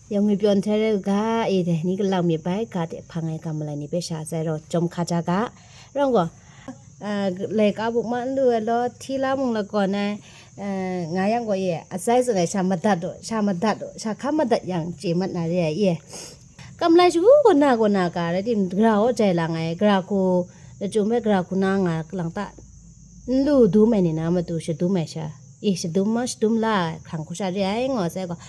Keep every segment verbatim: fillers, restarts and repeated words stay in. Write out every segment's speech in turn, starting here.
Yang ngwi pyawn hte rai u ga, e dai ni kalang myit bai, ga de hpang ai ga malai ni hpe sha sai rau, jawm hka ja ga. Rau gaw, a, laika buk ma n lu ai law, hti la mung lagawn ai, a, nga yang gaw, e, asai tsun ai sha madat u, sha madat u, sha hkam madat yang chye mat na re ai, e. Kam lai shagu kaw na kaw na ga rai tim, gara gaw jai lang ai, gara hku, lachyum hpe gara hku na nga lang ta, n lu dum ai ni na matu shadum ai sha, e, shadum ma, shadum la ai hkrang hku sha re ai, nga sai gaw.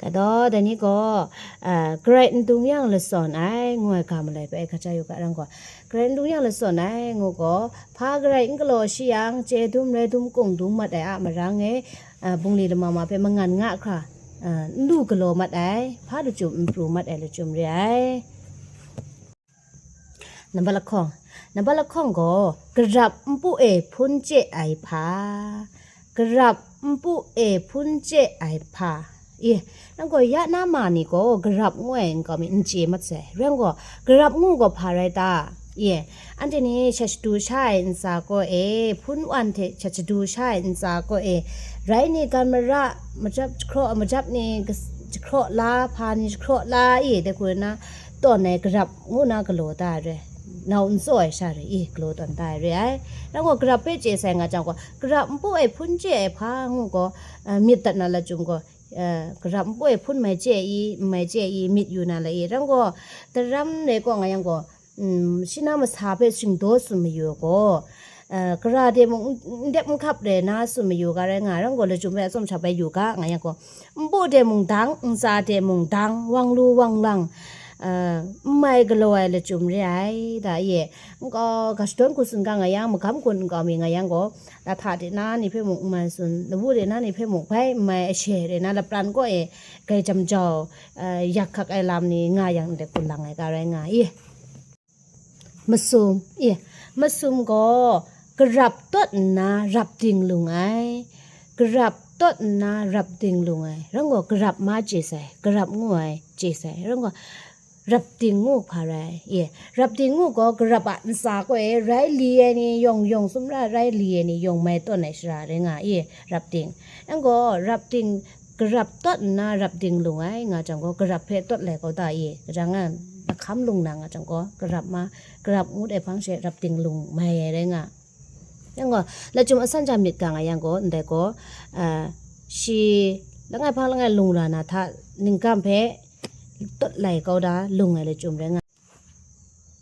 Kadaw, dai ni gaw, a, garai n dung yang lasawn ai, ngu ai ga malai hpe ai hkaja yu ga rang gaw, garai n dung yang lasawn ai, ngu gaw, hpa garai n galaw shi yang, chye dum, rai dum, kung dum mat ai a marang e, a, bungli lama ma hpe mangan nga hkra, a, n lu galaw mat ai, hpa lachyum n pru mat ai lachyum re ai. Nambat lahkawng. Nambat lahkawng gaw, garap npu e hpun chye ai hpa. Garap npu e hpun chye ai hpa. E, nang gaw ya na ma ni gaw garap ngu ai nkau mi n chye mat sai. Rai gaw, garap ngu gaw hpa rai ta? E, anhte ni shat shadu sha ai ntsa kaw e, hpun wan hte shat shadu sha ai ntsa kaw e, rai ni, gan mara, majap jahkraw, majap ni gas-, jahkraw la, hpa ni jahkraw la, e, dai hku na, tawn ai garap ngu na galaw da ai re, nau n tsaw ai sha re, e, galaw tawn da ai re ai. Rai gaw, garap hpe chye sai nga jang gaw, garap npu e hpun chye ai hpa ngu gaw, a, myit dat na lachyum gaw, a, garap npu e hpun mai chye i, n mai chye i, myit yu na la e. Rai gaw, daram re kaw nga yang gaw, mm, shi na masa hpe shingdaw tsun mayu gaw, a, gara de mung n, n dep n hkap re na tsun mayu ga rai nga, rai gaw, lachyum hpe atsawm sha bai yu ga, nga yang gaw, npu de mung dang, ntsa de mung dang, wang lu wang lang, a, n mai galaw ai lachyum re ai, da e. Nkau ga shadawn hku tsun ga nga yang, magam gun nkau mi nga yang gaw, lahta de na ni hpe mung n mai tsun, lawu de na ni hpe mung bai n mai, ashe de na lapran kaw e, gai jam jau, a, yak hkak ai lam ni nga yang ndai hku lang ai ga rai nga i. Masum, e, masum gaw garap tawt nna rap ding lung ai. Garap tawt nna rap ding lung ai. Rai gaw, garap ma chye sai, garap ngu ai chye sai. Rai gaw, rap ding ngu hpa rai? E, rap ding ngu gaw garap a ntsa kaw e rai li ai ni yawng yawng, sumra rai li ai ni yawng mai tawn ai shara rai nga i, rap ding. Rai gaw, rap ding, garap tawt nna rap ding lung ai nga jang gaw, garap hpe tawt lai kau ta i, kaja nga, lahkam lung na nga jang gaw, garap ma, garap ngut ai hpang she rap ding lung mai ai rai nga. Yang gaw, lachyum asan ja myit ga nga yang gaw, ndai gaw, a, shi langai hpang langai lung ra na hta, ningkam hpe tawt lai kau da lung ai lachyum rai nga.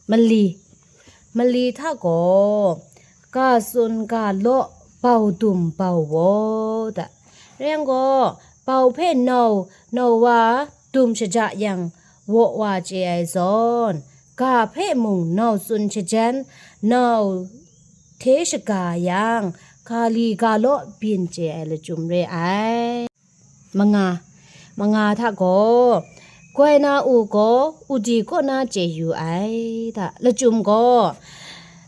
Mali. Mali hta gaw, ga tsun ga law, bau dum bau waw da. Rai yang gaw, bau hpe nau, nau wa dum shaja yang, waw wa chye ai zawn, ga hpe mung nau tsun shajan, nau hte shaga yang, ga li ga law byin chye ai lachyum re ai. Manga, manga hta gaw, goi na u gaw, udi kaw na chye yu ai, da. Lachyum gaw,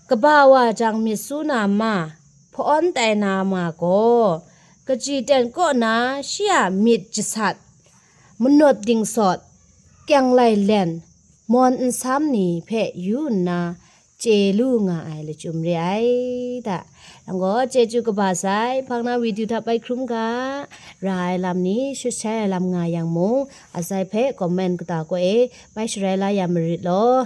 kaba wa jang myit su na ma, hpawn tai na ma gaw, kaji ten kaw na shi a myit jasat, manawt dingsawt, kyang lai len, mawn nsam ni hpe yu nna, chye lu nga ai lachyum re ai, da. Yang gaw, chyeju kaba sai, hpang na video hta bai hkrum ga, ra ai lam ni, shut shai ai lam nga yang mung, asai hpe comment kata kaw e bai sharai la ya marit law.